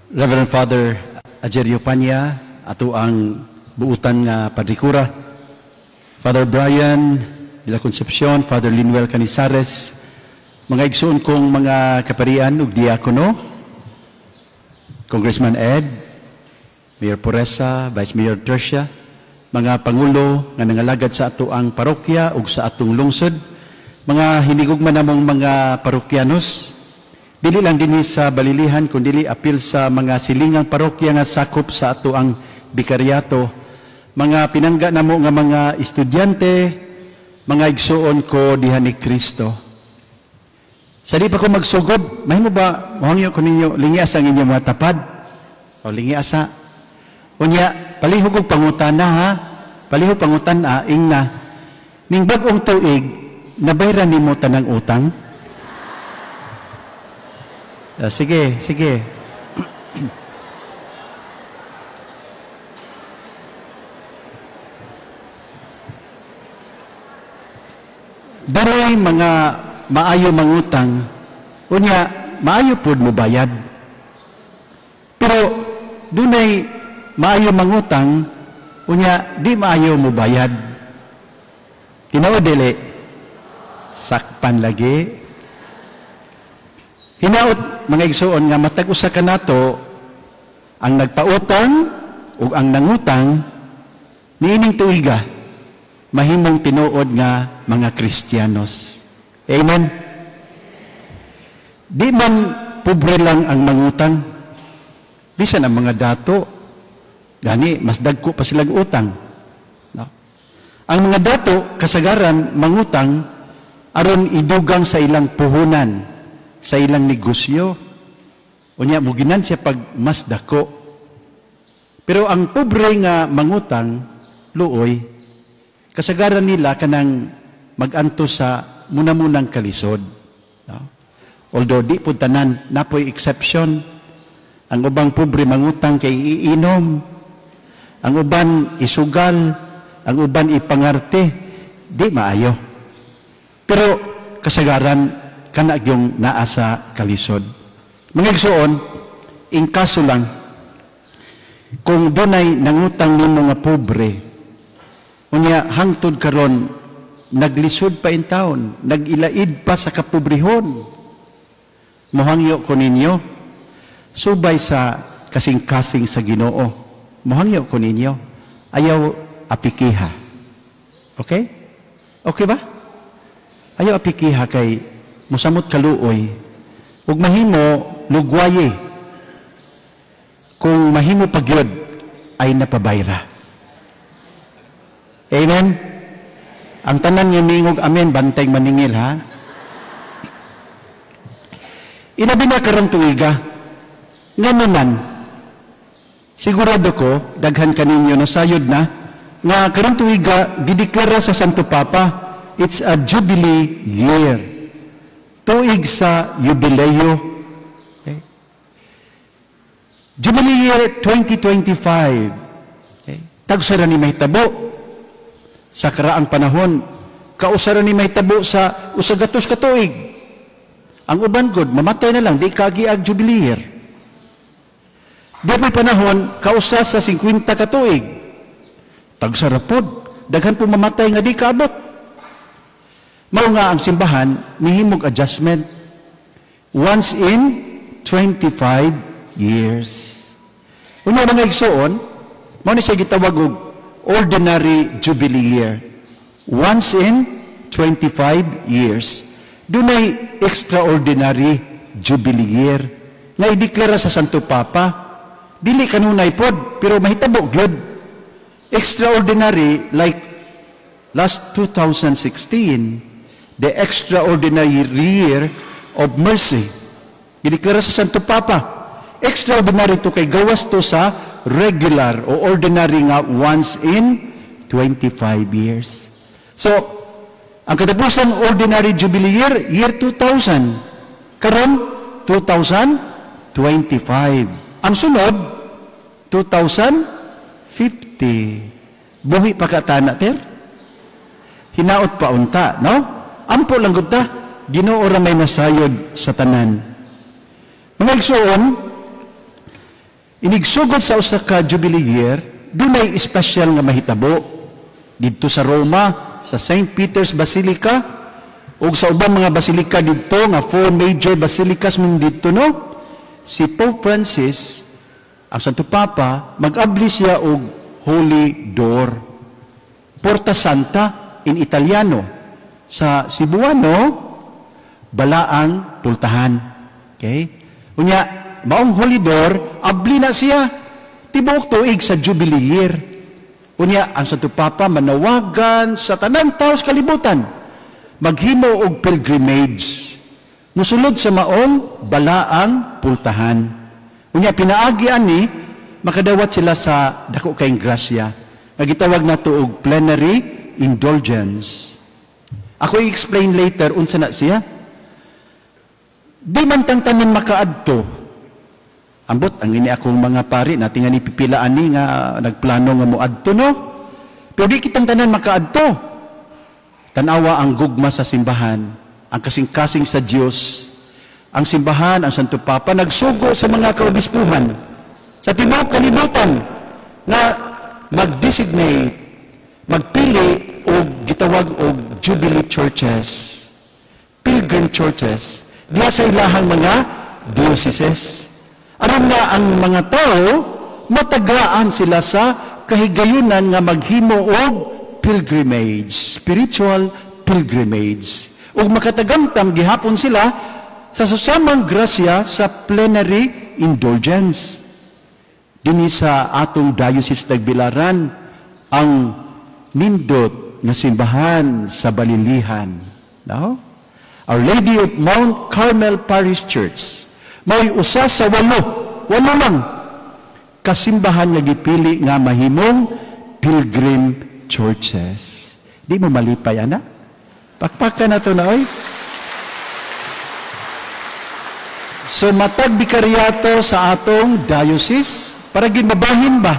Reverend Father Agerio Panya, ato ang buutan nga Padre Kura, Father Brian de la Concepcion, Father Linuel Canizares, mga igsoon kong mga kaparian ug diakono, Congressman Ed, Mayor Puresa, Vice Mayor Tercia, mga pangulo nga nangalagad sa ato ang parokya ug sa atong lungsod, mga hinigugma namong mga parokyanos, dili lang dinhi sa Balilihan kundi apil sa mga silingang parokya nga sakop sa ato ang bikaryato, mga pinangga namo nga mga estudyante, mga igsuon ko diha ni Kristo. Sa di pa ko magsugod, mahimo ba mohangyo ko ninyo lingi asa ang inyong mga tapad? O lingi asa. Unya, palihog og pangutana ha. Palihog pangutana ingna. Ning bag-ong tuig, nabayran nimo tanang utang? Sige, sige. Dunay mga maayo mangutang, unya maayo pud mo bayad. Pero dunay maayo mangutang, unya di maayo mo bayad. Tinuod dili? Sakpan lagi. Hinaot mga igsoon nga matag usa kanato ang nagpautang ug ang nangutang niining tuiga mahimong tinuod nga mga Kristiyanos. Amen. Di man pobre lang ang mangutang, bisan ang mga dato, gani mas dagko pa silang utang. No? Ang mga dato kasagaran mangutang aron idugang sa ilang puhunan, sa ilang negosyo. Unya muginan siya pag mas dako. Pero ang pobre nga mangutang luoy, kasagaran nila kanang maganto sa muna-munang kalisod. No? Although di po tanan, napoy exception. Ang ubang pobre mangutang kay iinom, ang uban isugal, ang uban ipangarte, di maayo. Pero kasagaran kana gyung naa sa kalisod. Mga igsoon, in kaso lang kung dunay nangutang nimo nga pobre, unya hangtod karon naglisod pa in taon, nagilaid pa sa kapobrehon, mohangyo ko ninyo subay sa kasing-kasing sa Ginoo. Mohangyo ko ninyo, ayaw apikiha. Okay? Okay ba? Ayaw apikiha kay musamot kaluoy ug mahimo lugwaye. Kung mahimo pagyod ay napabayra. Amen? Ang tanan nga miingog amen, bantay maningil ha. Inabi na karong tuiga, ngano man, sigurado ko, daghan kaninyo nasayod na, nga karong tuiga, gideklara sa Santo Papa, it's a jubilee year. Tuig sa jubileo. Okay. Jubilee year 2025. Okay. Tagsara ni mahitabo sa karaang panahon, kausara ni mahitabo sa 100 ka tuig. Ang uban gud mamatay na lang di kagiag jubilee year. Di may panahon kausa sa 50 ka tuig. Tagsara pod, daghan po mamatay nga di kaabot. Mao nga ang simbahan nihimog adjustment once in 25 years. Unya mga igsoon, mao ni siya gitawag og ordinary jubilee year. Once in 25 years. Dunay extraordinary jubilee year nga ideklara sa Santo Papa. Dili kanunay pod, pero mahitabo gyud. Extraordinary like last 2016, the extraordinary year of mercy. Gideklara sa Santo Papa. Extraordinary to kay gawas to sa regular o ordinary nga once in 25 years. So, ang katapusan ordinary jubilee year, year 2000. Karon 2025. Ang sunod, 2050. Buhi pa ka tana, ter? Hinaot pa unta, no? Ampo lang gud ta, Ginoo ra may nasayod sa tanan. Mga igsoon, Inigsugod sa usa ka Jubilee year, dunay espesyal nga mahitabo didto sa Roma, sa St. Peter's Basilica, ug sa ubang mga basilika didto nga four major basilicas man didto, no? Si Pope Francis, ang Santo Papa, mag-abli siya og Holy Door. Porta Santa in Italiano. Sa Cebuano, Balaang Pultahan. Okay? Unya, maong Holy Door, abli na siya tibuok tuig sa Jubilee year. Unya, ang Santo Papa manawagan sa tanang tao sa kalibutan, maghimo og pilgrimage, musulod sa maong Balaang Pultahan. Unya, pinaagi ani, makadawat sila sa dako kayong grasya, nga gitawag nato og plenary indulgence. Ako i-explain later unsa na siya. Di man tang tanan makaadto. Ambot ang ini akong mga pari natin nga ni pipila ani nga nagplano nga moadto, no. Pero di kitang tanan makaadto. Tanawa ang gugma sa simbahan, ang kasing-kasing sa Dios. Ang simbahan, ang Santo Papa nagsugo sa mga kaobispuhan sa tibuok kalibutan nga mag-designate, magpili og gitawag og Jubilee Churches, pilgrim churches, diha sa ilahang mga dioceses. Aron nga ang mga tao matagaan sila sa kahigayunan nga maghimo og pilgrimage, spiritual pilgrimage. Ug makatagamtam gihapon sila sa susamang grasya sa plenary indulgence. Dinhi sa atong diocese Tagbilaran, ang nindot nga simbahan sa Balilihan. No? Our Lady of Mount Carmel Parish Church, mao'y usa sa walo lang kasimbahan nga gipili nga mahimong pilgrim churches. Di mo malipay, ana? Pakpakan na to na, oy. So, matag bikaryato sa atong diocese, para ginabahin ba?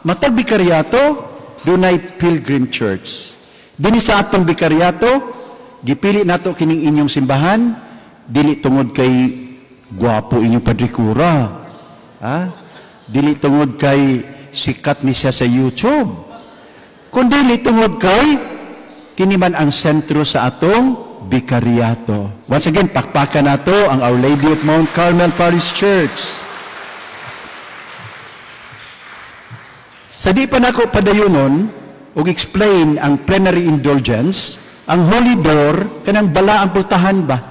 Matag bikaryato, dunay pilgrim church. Dini sa atong bikaryato, gipili nato kining inyong simbahan, dili tungod kay gwapo inyong Padre Cura. Ha? Dili tungod kay sikat ni siya sa YouTube. Kundi tungod kay kini man ang sentro sa atong bikaryato. Once again, pakpakan nato ang Our Lady of Mount Carmel Parish Church. Sa di pa nako padayunon og explain ang plenary indulgence, ang Holy Door kanang balaang pultahan ba?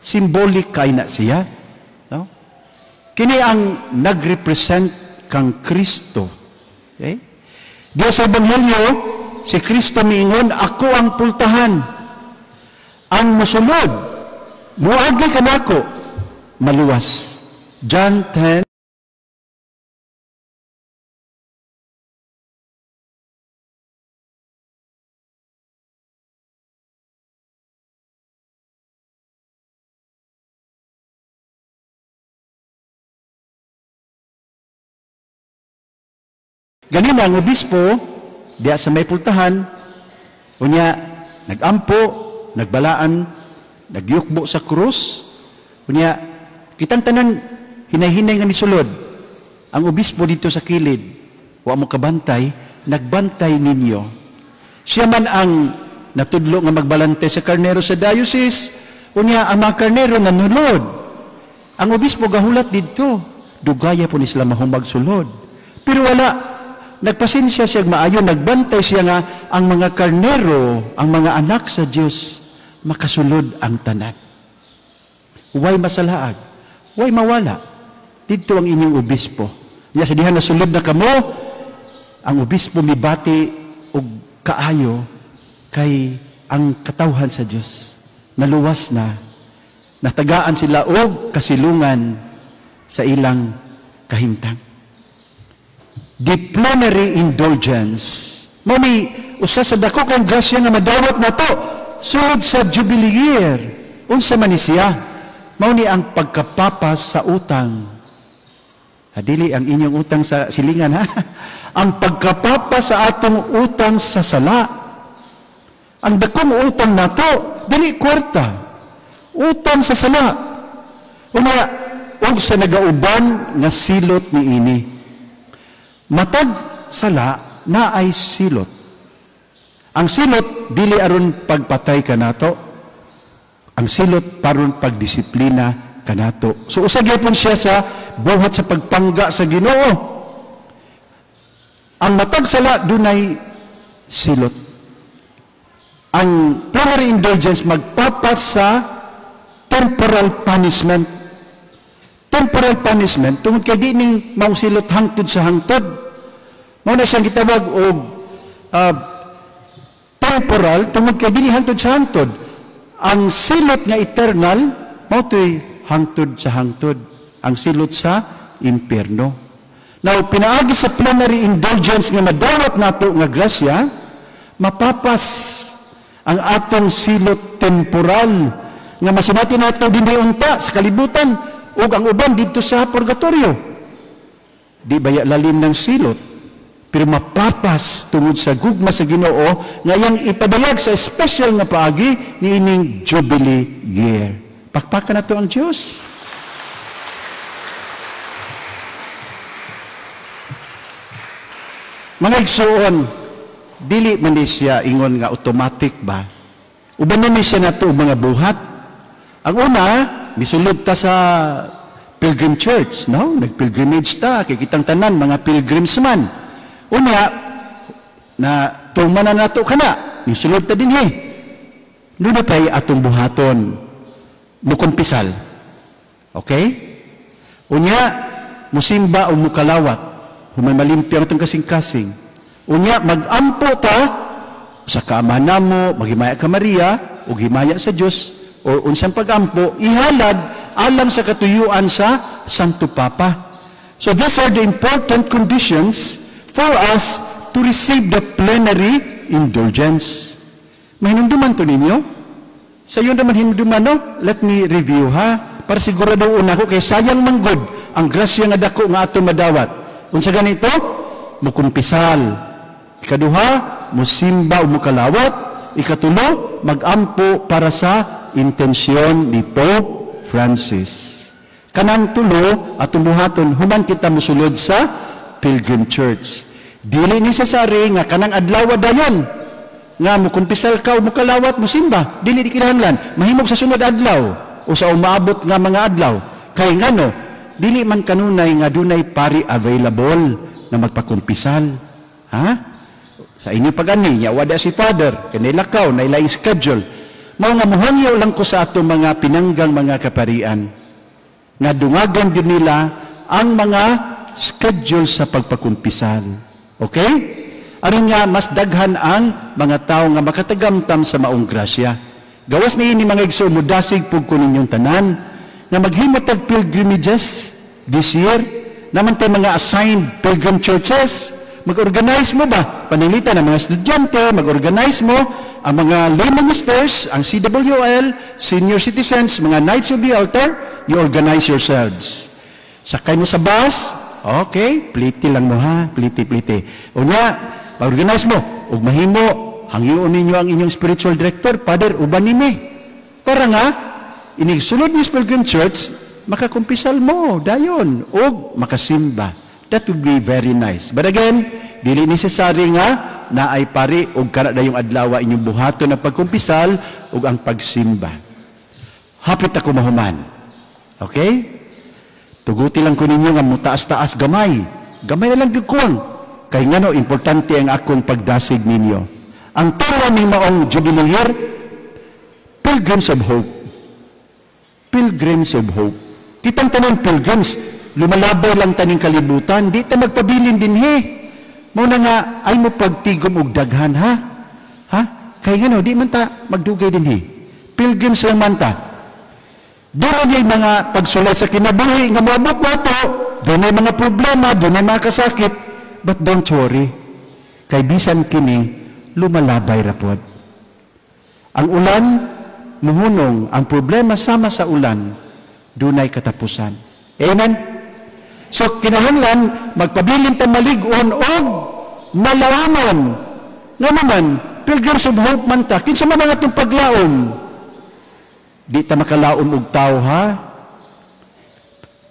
Symbolic kay na siya, no? Kini ang nagrepresent kang Kristo. Okay? Diya sa Ebanghelyo, si Kristo miingon, ako ang pultahan. Ang mosulod, muagi kanako, maluwas. John 10. Ganina ang obispo, diya sa may pultahan, unya, nagampo, nagbalaan, nagyukbo sa krus, unya, kitang tanan, hinay-hinay nga misulod. Ang obispo dito sa kilid, wa mo kabantay, nagbantay ninyo. Siya man ang natudlo nga magbalante sa karnero sa diocese, unya, ang mga karnero nanulod. Ang obispo gahulat dito, dugaya po ni sila mahumag sulod. Pero wala, nagpasensya siya maayo, nagbantay siya nga ang mga karnero, ang mga anak sa Dios, makasulod ang tanan. Way masalaag, way mawala. Dito ang inyong obispo. Niya sa diha nasulod na kamo, ang obispo mibati og kaayo kay ang katawhan sa Dios. Naluwas na, natagaan sila og kasilungan sa ilang kahimtang. The plenary indulgence. Mami, usa sa dako kang grasya nga madawat nato sulod sa Jubilee year. Unsa man ni siya? Mao ni ang pagkapapas sa utang. Dili ang inyong utang sa silingan, ha? Ang pagkapapas sa atong utang sa sala. Ang dakong utang nato, dili kwarta. Utang sa sala. Una, ug sa nagauban nga silot niini. Matag sala naay silot. Ang silot dili aron pagpatay kanato. Ang silot paron pagdisiplina kanato. So usa gyapon siya sa buhat sa pagpangga sa Ginoo. Ang matag sala dunay silot. Ang plenary indulgence magpapas sa temporal punishment. Temporal punishment tungod kay di ning mausilot hangtod sa hangtod. Mao na siyang gitawag og temporal tungod kay dili hangtod sa hangtod. Ang silot nga eternal mao to'y hangtod sa hangtod. Ang silot sa impierno. Now, pinaagi sa plenary indulgence nga madawat nato nga grasya, mapapas ang atong silot temporal nga masinati nato dinhi unta sa kalibutan ug ang uban didto sa purgatorio. Di baya lalim ng silot, pero mapapas tungod sa gugma sa Ginoo nga iyang ipadayag sa special nga paagi niining Jubilee Year. Pakpakan nato ang Dios. Mga igsuon, dili man ni siya ingon nga automatic ba? Uban na ni siya nato mga buhat. Ang una, misulod ta sa Pilgrim Church, no? Nagpilgrimage ta, kay kitang tanan mga pilgrims man. Una, na tuma na nato kana, misulod ta dinhi. Doon pa'y atong buhaton, mukumpisal. Okay? Unya, musimba o mukalawat, human malimpyo ang itong kasing-kasing. Unya, magampo ta sa kaama namo, maghimaya ka Maria, o himaya sa Diyos, o unsang pagampo, ihalad alang sa katuyuan sa Santo Papa. So these are the important conditions for us to receive the plenary indulgence. Mahinumduman to ninyo? Sa iyo naman hinumduman, no? Let me review, ha? Para sigurado una ko, kay sayang manggod ang grasya nga dako nga ato madawat. Unsa ganito? Mukumpisal. Ikaduha, musimba o mukalawat. Ikatulo, magampo para sa intensyon ni Pope Francis. Kanang tulo, atong buhaton, human kita musulod sa Pilgrim Church. Dili necessary nga kanang adlaw dayon nga mukumpisal ka o mukalawat, musimba. Dili di kinahanglan. Mahimog sa sunod adlaw o sa umaabot nga mga adlaw. Kay ngano, dili man kanunay nga dunay pari available na magpakumpisal. Ha? Sa inyo pag-ani, nya wada si Father, kay lakaw, nailaing schedule. Mao nga muhangyo lang ko sa atong mga pinanggang mga kaparian nga dungagan din nila ang mga schedule sa pagpakumpisal. Okay? Aron nga mas daghan ang mga tao nga makatagamtam sa maong grasya. Gawas niini mga igsoon, mudasig pug ko ninyong tanan nga maghimo tag pilgrimages this year. Naman tay mga assigned pilgrim churches. Mag-organize mo ba? Pananglitan ang mga estudyante, mag-organize mo ang mga lay ministers, ang CWL, senior citizens, mga Knights of the Altar, you organize yourselves. Sakay mo sa bus, okay, pliti lang mo ha, pliti, pliti. Unya, mag-organize mo, ug mahimo, hangyoon ninyo ang inyong spiritual director, Father, uban nimi. Para nga, inisulod ni Pilgrim Church, makakumpisal mo, dayon, ug makasimba. That would be very nice. But again, dili necessary nga na ay pari og kana dayong adlaw inyong buhaton ang pagkumpisal ug ang pagsimba. Hapit ako mahuman. Okay? Tuguti lang ko ninyo nga mutaas-taas gamay. Gamay na lang gyud kuwang. Kay ngano importante ang akong pagdasig ninyo. Ang tema ni maong Jubilee Year, Pilgrims of Hope. Pilgrims of Hope. Kitang tanan pilgrims, lumalabay lang taning kalibutan, di ta magpabilin dinhi. Mao na nga ay mo pagtigom og daghan, ha? Ha? Kay ngano di man ta magdugay dinhi. Pilgrims lang man ta. Doon mga pagsulay sa kinabuhi nga moabot nato, doon mga problema, doon mga kasakit, but don't worry. Kay bisan kini lumalabay ra pod. Ang ulan muhunong, ang problema sama sa ulan, dunay katapusan. Amen? So, kinahanglan, magpabilin ta malig-on og malawamon. Nga naman, Pilgrims of Hope man ta, kinsa man ang atong paglaom? Di ta makalaom og tao, ha?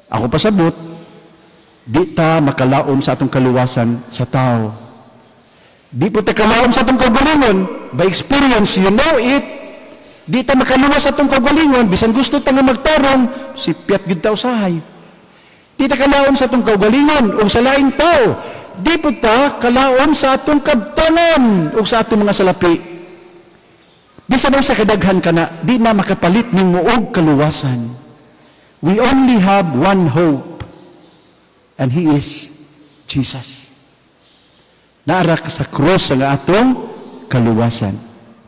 Ako pasabot, di ta makalaom sa atong kaluwasan sa tao. Di po ta kalaom sa atong kaugalingon. By experience, you know it. Di ta makaluwas sa atong kaugalingon. Bisan gusto ta nga magtarong, sipyat gid ta usahay. Di ta kalaom sa atong kaugalingon o sa laing tao. Di po ta kalaom sa atong kabtanan o sa atong mga salapi. Bisan sa kadaghan ka na, di na makapalit nimo og kaluwasan. We only have one hope, and He is Jesus. Naa ra sa cross ang atong kaluwasan.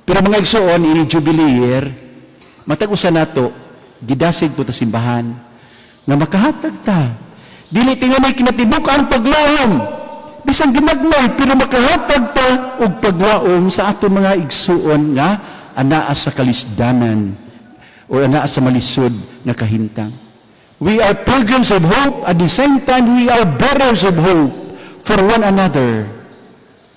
Pero, mga igsoon, ini Jubilee year, matag usa nato, gidasig po ta simbahan, nga makahatag ta. Dili tingali kinatibuk ang paglaom. Bisan ginagmay, pero makahatag ta og paglaom sa atong mga igsuon nga anaa sa kalisdanan o anaa sa malisod nga kahintang. We are pilgrims of hope, at the same time we are bearers of hope for one another.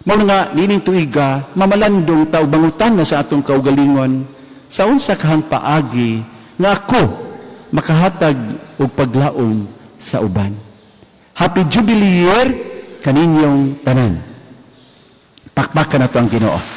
Mao nga nining tuiga mamalandong ta ug mangutana sa atong kaugalingon sa unsa kahang paagi nga ako makahatag og paglaom sa uban. Happy Jubilee Year kaninyong tanan. Pakpakan nato ang Ginoo.